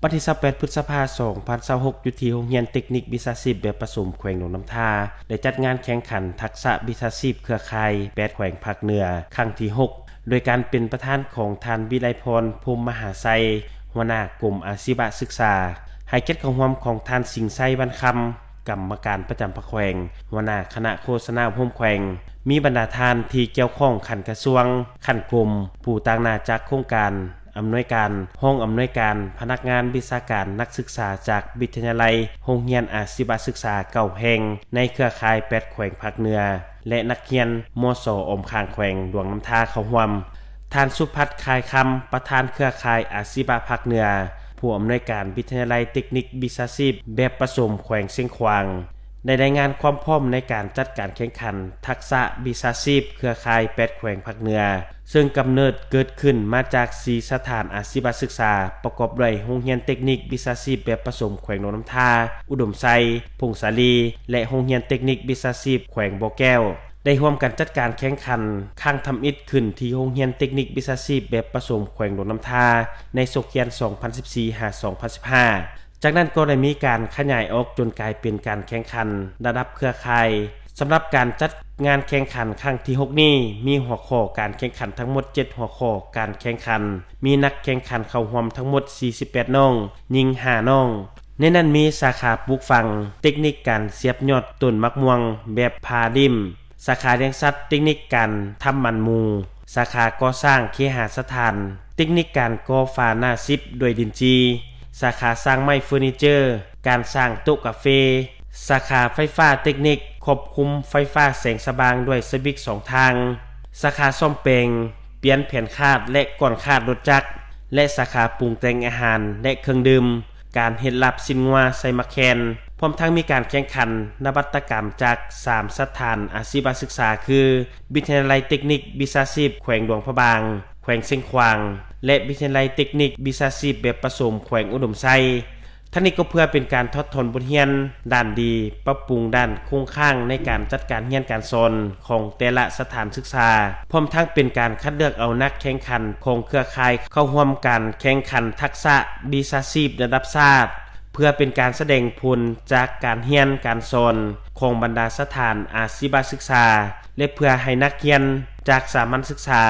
ວັນທີຊາວແປດ ພຶດສະພາ ສອງພັນຊາວຫົກ ຢູ່ທີ່ໂຮງຮຽນເຕັກນິກວິຊາຊີບແບບປະສົມແຂວງຫຼວງນ້ຳທາ ໄດ້ຈັດງານແຂ່ງຂັນທັກສະວິຊາຊີບເຄືອຂ່າຍແປດແຂວງພາກເໜືອ ຄັ້ງທີຫົກ ໂດຍການເປັນປະທານຂອງທ່ານ ວິໄລພອນ ພົມມະຫາໄຊ ຫົວໜ້າກົມອາຊີວະສຶກສາ, ໃຫ້ກຽດເຂົ້າຮ່ວມຂອງທ່ານ ສິງໄຊ ວັນຄຳ ກຳມະການປະຈຳພາກແຂວງ, ຫົວໜ້າຄະນະໂຄສະນາອົບຮົມແຂວງ, ມີບັນດາທ່ານທີ່ກ່ຽວຂ້ອງຂັ້ນກະຊວງ, ຂັ້ນກົມ, ຜູ້ຕາງໜ້າຈາກໂຄງການ, ອຳນວຍການ, ຮອງອຳນວຍການ, ພະນັກງານວິຊາການ, ນັກສຶກສາຈາກວິທະຍາໄລໂຮງຮຽນອາຊີວະສຶກສາເກົ້າແຫ່ງໃນເຄືອຂ່າຍແປດແຂວງພາກເໜືອ ແລະ ນັກຮຽນ ມສ ອ້ອມຂ້າງແຂວງຫຼວງນ້ຳທາເຂົ້າຮ່ວມ. ທ່ານ ສຸພັດ ຄາຍຄຳ ປະທານເຄືອຂ່າຍອາຊີວະພາກເໜືອ, ຜູ້ອຳນວຍການວິທະຍາໄລເຕັກນິກວິຊາຊີບແບບປະສົມແຂວງຊຽງຂວາງ ໄດ້ລາຍງານຄວາມພ້ອມໃນການຈັດການແຂ່ງຂັນທັກສະວິຊາຊີບເຄືອຂ່າຍແປດແຂວງພາກເໜືອ, ເຊິ່ງກຳເນີດເກີດຂຶ້ນມາຈາກສີ່ສະຖານອາຊີວະສຶກສາ ປະກອບດ້ວຍໂຮງຮຽນເຕັກນິກວິຊາຊີບແບບປະສົມແຂວງຫຼວງນ້ຳທາ, ອຸດົມໄຊ, ຜົ້ງສາລີ ແລະ ໂຮງຮຽນເຕັກນິກວິຊາຊີບແຂວງບໍ່ແກ້ວ ໄດ້ຮ່ວມກັນຈັດການແຂ່ງຂັນຄັ້ງທຳອິດຂຶ້ນທີ່ໂຮງຮຽນເຕັກນິກວິຊາຊີບແບບປະສົມແຂວງຫຼວງນ້ຳທາ ໃນສົກຮຽນ ສອງພັນສິບສີ່ ຫາ ສອງພັນສິບຫ້າ. ຈາກນັ້ນກໍໄດ້ມີການຂະຫຍາຍອອກຈົນກາຍເປັນການແຂ່ງຂັນລະດັບເຄືອຂ່າຍ. ສຳລັບການຈັດງານແຂ່ງຂັນຄັ້ງທີຫົກນີ້ ມີຫົວຂໍ້ການແຂ່ງຂັນທັງໝົດເຈັດຫົວຂໍ້ການແຂ່ງຂັນ, ມີນັກແຂ່ງຂັນເຂົ້າຮ່ວມທັງໝົດສີ່ສິບແປດນ້ອງ, ຍິງຫ້ານ້ອງ. ໃນນັ້ນມີສາຂາປູກຝັງ, ເຕັກນິກການສຽບຍອດຕົ້ນໝາກມ່ວງແບບຜ່າດິ້ມ, ສາຂາລ້ຽງສັດ, ເຕັກນິກການທຳໝັນໝູ, ສາຂາກໍ່ສ້າງເຄຫາສະຖານ, ເຕັກນິກການກໍ່ຝາໜ້າສິບດ້ວຍດິນຈີ່, ສາຂາສ້າງໄມ້ເຟີນີເຈີ, ການສ້າງໂຕະກາເຟ, ສາຂາໄຟຟ້າເຕັກນິກຄວບຄຸມໄຟຟ້າແສງສະຫວ່າງດ້ວຍສະວິກສອງທາງ, ສາຂາສ້ອມແປງ, ປ່ຽນແຜ່ນຄາດ ແລະ ກ້ອນຄາດລົດຈັກ ແລະ ສາຂາປຸງແຕ່ງອາຫານ ແລະ ເຄື່ອງດື່ມ, ການເຮັດລາບຊີ້ນງົວໃສ່ໝາກແຄນ, ພ້ອມທັງມີການແຂ່ງຂັນນະວັດຕະກຳຈາກສາມສະຖານອາຊີວະສຶກສາ ຄື ວິທະຍາໄລເຕັກນິກວິຊາຊີບແຂວງຫຼວງພະບາງ, ແຂວງຊຽງຂວາງ ແລະ ວິທະຍາໄລເຕັກນິກວິຊາຊີບແບບປະສົມແຂວງອຸດົມໄຊ. ທັງນີ້ກໍເພື່ອເປັນການຖອດຖອນບົດຮຽນດ້ານດີ, ປັບປຸງດ້ານຄົງຄ້າງໃນການຈັດການຮຽນການສອນຂອງແຕ່ລະສະຖານສຶກສາ, ພ້ອມທັງເປັນການຄັດເລືອກເອົານັກແຂ່ງຂັນຂອງເຄືອຂ່າຍເຂົ້າຮ່ວມການແຂ່ງຂັນທັກສະວິຊາຊີບລະດັບຊາດ, ເພື່ອເປັນການສະແດງຜົນຈາກການຮຽນການສອນຂອງບັນດາສະຖານອາຊີວະສຶກສາ ແລະ ເພື່ອໃຫ້ນັກຮຽນຈາກສາມັນສຶກສາ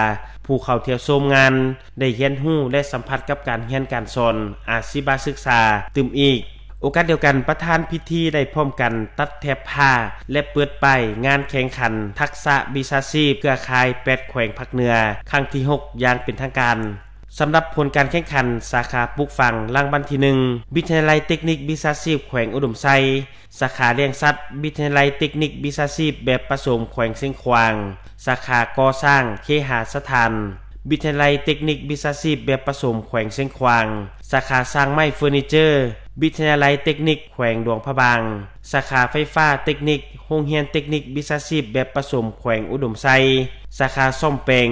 ຜູ້ເຂົ້າທ່ຽວຊົມງານ ໄດ້ຮຽນຮູ້ ແລະ ສຳຜັດກັບການຮຽນການສອນອາຊີວະສຶກສາຕື່ມອີກ. ໂອກາດດຽວກັນ, ປະທານພິທີໄດ້ພ້ອມກັນຕັດແຖບຜ້າ ແລະ ເປີດປ້າຍງານແຂ່ງຂັນທັກສະວິຊາຊີບເຄືອຂ່າຍແປດແຂວງພາກເໜືອ ຄັ້ງທີຫົກ ຢ່າງເປັນທາງການ. ສຳລັບຜົນການແຂ່ງຂັນສາຂາປູກຝັງ ລາງວັນທີໜຶ່ງ ວິທະຍາໄລເຕັກນິກວິຊາຊີບແຂວງອຸດົມໄຊ, ສາຂາລ້ຽງສັດ ວິທະຍາໄລເຕັກນິກວິຊາຊີບແບບປະສົມແຂວງຊຽງຂວາງ, ສາຂາກໍ່ສ້າງເຄຫາສະຖານ ວິທະຍາໄລເຕັກນິກວິຊາຊີບແບບປະສົມແຂວງຊຽງຂວາງ, ສາຂາສ້າງໄມ້ເຟີນີເຈີ ວິທະຍາໄລເຕັກນິກແຂວງຫຼວງພະບາງ, ສາຂາໄຟຟ້າເຕັກນິກ ໂຮງຮຽນເຕັກນິກວິຊາຊີບແບບປະສົມແຂວງອຸດົມໄຊ, ສາຂາສ້ອມແປງ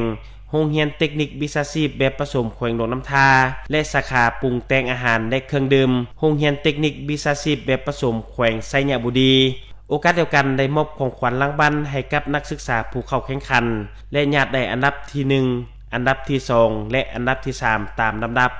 ໂຮງຮຽນເຕັກນິກວິຊາຊີບແບບປະສົມແຂວງຫຼວງນ້ຳທາ ແລະ ສາຂາປຸງແຕ່ງອາຫານ ແລະ ເຄື່ອງດື່ມ ໂຮງຮຽນເຕັກນິກວິຊາຊີບແບບປະສົມແຂວງໄຊຍະບູລີ. ໂອກາດດຽວກັນໄດ້ມອບຂອງຂວັນລາງວັນໃຫ້ກັບນັກສຶກສາຜູ້ເຂົ້າແຂ່ງຂັນ ແລະ ຍາດໄດ້ອັນດັບທີໜຶ່ງ, ອັນດັບທີສອງ ແລະ ອັນດັບທີສາມຕາມລຳດັບ.